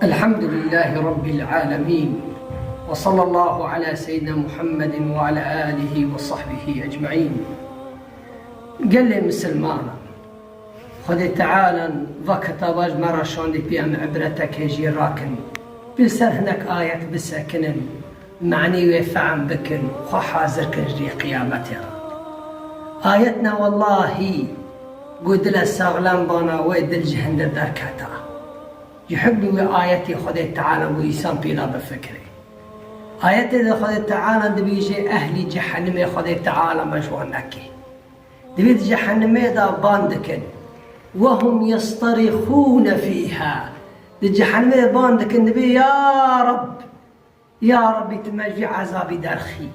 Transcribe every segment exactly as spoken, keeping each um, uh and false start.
الحمد لله رب العالمين، وصلى الله على سيدنا محمد وعلى آله وصحبه أجمعين. Gelê misilmanan, Xwedê Teala va kitaba ji me re şandî, pê em ibretekê jê rakin. Pê ser hinek ayet bisekinin, manî wê fehm bikin, xwe hazir kin ji rê qiyametê re. Ayet ne wellahî, ku dile saxlem bana, wê dil ji hindir derketa. Ji hukmî wê ayetê Xwedê Teala bû însan pêla bifikirê. Ayetê de Xwedê Teala dibêje, ehlî cehenimê Xwedê Teala me ji wan neke. Divê di cehenimê de ban dikin. Wehum yestarixûne fîha. Di cehenimê de ban dikin, dibê, ya Reb, Ya Rebî, tu me ji vî ezabî derxî.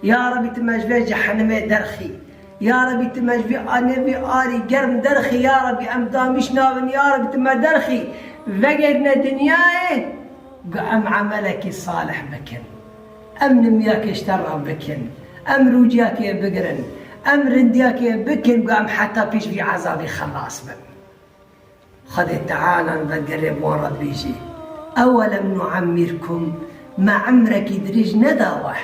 Ya Rebî, tu me ji vê cehenimê derxî. Ya Rebî, tu me ji vî anê vî arî germ derxî. Ya Rebî, em damîş nabin. Ya Rebî, tu me derxî. Vegerine dinyayê, ku em emelekî salih bikin. Em nimiyakê ji te re bikin. Em rûciyakê bigirin. Em rindiyakê bikin, ku em heta pêş vî ezabî xelas bin. Xwedê Teala vegerê bi wan re dibêjê, Ewelem nu'emmirkum, me emrekî dirêj nedawe?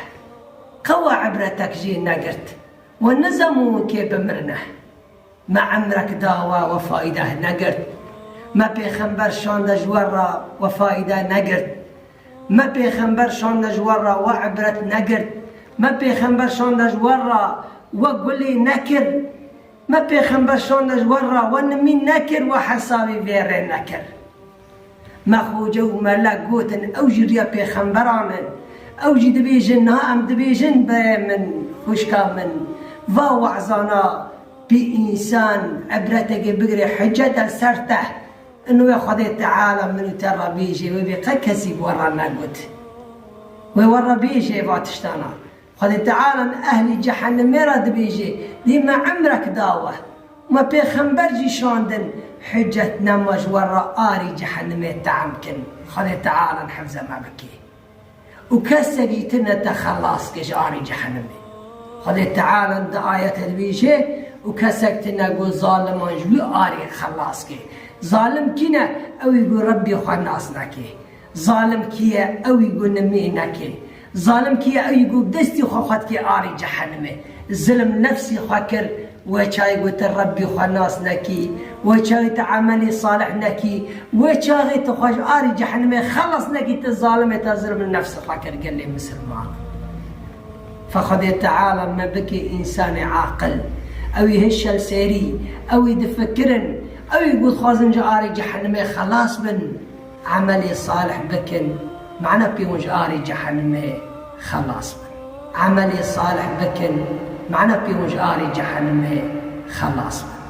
Qe we ibretek jê negirt? We nizanbû hûn kê bimirine? Me emrek dawe, we faîde negirt. Me pêxember şande ji we re, we faîde negirt. Me pêxember şande ji we re, we ibret negirt. Me pêxember şande ji we re, we gulê nekir. Me pêxember şande ji we re, we nimîn nekir, we hesabê vê rê nekir. Me xoce û melek gotin, ew jî riya pêxemberan in. Ew jî dibêjin, niha em dibêjin, berê min, xwişka min, va wezana pê însan ibretekê bigire, hicet el ser te. Ino wê Xwedê Teala min û te re bêjê, wê bê qe kesî bi we re negot. Wê we re bêjê va tiştana. Xwedê Teala ehlî cehenimê re dibêje, dê me emrek dawe. Me pêxember jî şandin, hicet nema ji we re arî cehenimê tehm kin. Xwedê Teala hifze me bike. Û kesek jî tine te xelas ke ji arî cehenimê. Xwedê Teala di ayete dibêje, û kesek tine ku zaliman ji wî arî xelas ke. Zalim kî ne? Ew ê ku Rebbî xwe nas neke. Zalim kî ye? Ew ê ku nimê neke. Zalim kî ye? Ew ê ku destî xwe xwe dike arî cehenimê. Zilm nefsî xwe kir, wê çaxê ku tu Rebbî xwe nas nekî, wê çaxê tu emelê salih nekî, wê çaxê tu xwe ji arî cehenimê xelas nekî, tu zalimê te zilm nefsî xwe kir gelê misilman. Fe Xwedê Teala me bike însanê aqil. Ew ê hişel sêrî, ew ê difikirin, ew ê ku dixwazin ji arê cehenimê xelas bin. Emelê salih bikin, mana pê hûn ji arê cehenimê xelas bin. Emelê salih bikin, mana pê hûn ji arê cehenimê xelas bin.